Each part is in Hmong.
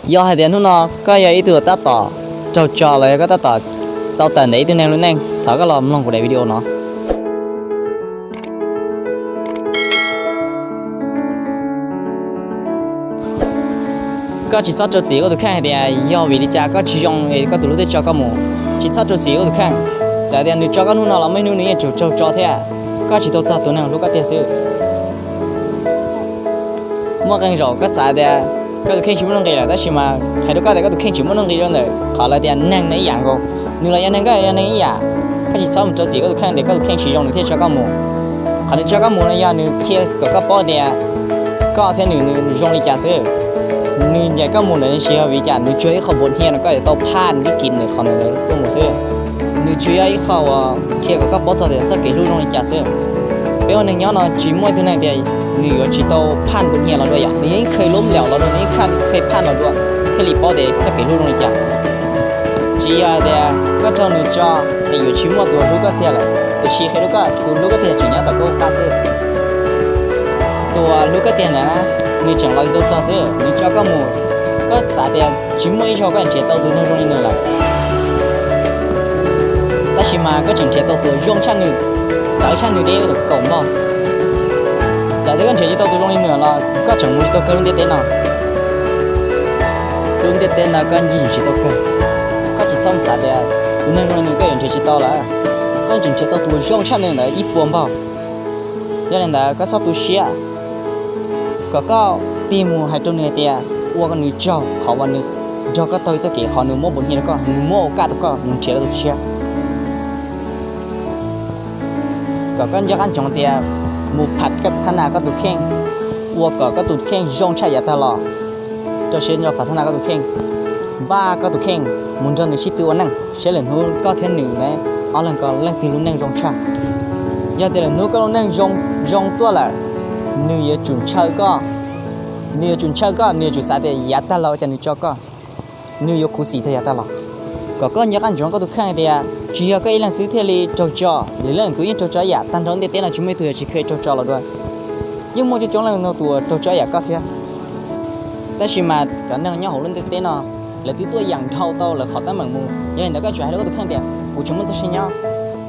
Yog hais tias hnub no koj yog ib tug tab tom raug tso los yog koj tab tom tau tawm ntawm ib tug neeg lub neej, thov koj los mloog kuv daim video no. Koj tsis txhob rau txim koj tus kheej hais tias yog vim li cas koj tsis zoo es koj tus hlub thiaj tso koj mus. Tsis txhob rau txim koj tus kheej. Txawm tias nws tso koj hnub no los muaj ib hnub nws yeej tsum raug tso thiab. Koj tsis tau txog tus neeg hlub koj tiag xwb. Muaj qee zaum koj xav tias koj tus kheej tsis muaj nuj nqis lawm, tab sis mas hais rau koj tias koj tus kheej tseem muaj nuj nqis rau ntawm qhov lawv tias neeg ne ib yam nkaus. Nws los yog neeg, koj yog neeg ib yam. Koj tsis txhob mus rau txim koj tus kheej tias koj tus kheej tsis zoo nws thiaj tso koj mus. Qhov nws tso koj mus no yog nws qhia kom koj paub tias koj thiab nws zoo li cas xwb. Nws ncaim koj mus ntawd tsis yog vim cas, nws tsuas yog ib qho npuas hnia no koj yuav tau phaj nws ib kis ntawm qhov ntawd tuaj mus xwb. Nws tsuas yog ib qho uas qhia kom koj paub txog tias txoj kev hlub zoo li cas xwb. Peb ua neeg nyob no tsis muaj ib tug neeg tias nws yuav tsis tau phaj npuas hnia los dua yom, nws yeej kheev lub nplaum los dua, nws yeej kheev phaj los dua thiaj li paub tias txoj kev hlub zoo li cas. Tsis yog hais tias koj raug nws tso es yuav tsis muaj tus hlub koj tiag lawm, tiam sis qhia rau koj tus hlub koj tiag tseem nyob tom koj qab xwb. Tus hlub koj tiag ntawd na, nws tseem los tsis tau txog xwb, nws tso koj mus. Koj xav tias tsis muaj ib zaug koj nrhiav tau tus neeg zoo li nws lawm. Tab sis mas koj tseem nrhiav tau tus zoo tshaj nws, txawv tshaj nws deb kaum npaug. Txawm tias koj nrhiav tsis tau tus zoo li nws los koj tseem mus tsis tau kawg lub ntiaj teb no. Lub ntiaj teb no koj ncig tsis tau kawg. Koj tsis txhob mus xav tias tus neeg zoo li nws koj yuav nrhiav tsis tau lawm. Koj tseem nrhiav tau tus zoo tshaj nws ntawd ib puas npaug. Yog li ntawd koj txhob tu siab, kom koj tig mus hais rau nws hais tias ua nws tsaug qhov uas nws nrog koj taug txoj kev, qhov nws muab npuas hnia rau koj, nws muab ua kaj rau koj mus nrhiav tau tus tshiab. Kom koj nco qab ntsoov tias mus pham thab na koj tus kheej, ua kom koj tus kheej zoo tshaj yav tag los. Rau siab ntso pham thab na koj tus kheej, npaj koj tus kheej mus nrog nws sib tw ua neej, saib lwm hnub koj thiab nws ne ob leeg ko leej twg lub neej zoo tshaj. Yog tias lwm hnub koj lub neej zoo tuaj lawm, nws yuav tsum ntshaw koj, nws yuav tsum ntshaw koj, nws yuav tsum xav tias yav tag los ua cas nws tso koj, nws yuav khuv xim txog yav tag los. Kom koj nco qab ntsoov koj tus kheej tias tsis yog koj ib leeg xwb thiaj li raug tso, lwm leej twg yeej raug tso ib yam, tag nrho lub ntiaj teb no tsis muaj ib tug yuav tsis kheev raug tso los dua. Yeej muaj coob coob leej no tus uas raug tso ib yam koj thiab. Tab sis mas cov neeg nyob hauv lub ntiaj teb no, lawv twb tuaj yeem dhau tau lawv qhov teeb meem mus. Yog li ntawd koj tsuas hais rau koj tus kheej tias kuv tseem muaj txoj sia nyob,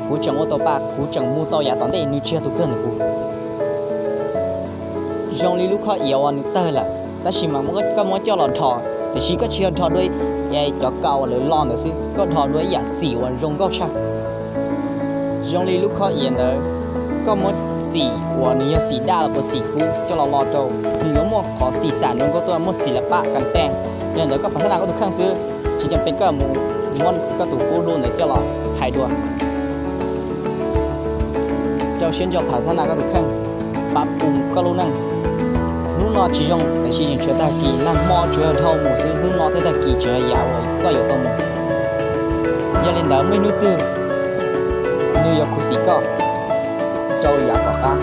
kuv tseem ua tau pa, kuv tseem mus tau yav tom ntej, nws tsis yog tus kawg ntawm kuv. Zoo li lub khob iav uas nws tawg lawm, tab sis mas koj muab coj los dhos, tiam sis koj tsis yog dhos dua cov kaus uas lawv lo ntawd xwb, koj dhos dua ib yam xim uas zoo nkauj tshaj. Zoo li lub khob iav ntawd, koj muab xim uas nws yog xim daj los puas xim kub coj los lo rau, nws yuav muaj qhov xim xam zoo nkauj tuaj, muaj xim la paj kas teg. Yog li ntawd koj pham thab na koj tus kheej xwb, tsis cam pes koj mus muab koj tus qub hlub ntawd coj los hais dua. Rau siab ntso pham thab na koj tus kheej, pab pum koj lub neej. Hnub no tsis zoo tiam sis tseem tshuav tag kis, nag hmo tsuas yog dhau mus xwb, hnub no thiab tag kis tseem yog yav uas koj yuav tau mus. Yog li ntawd muaj ib hnub twg nws yuav khuv xim koj rau yav tom qab.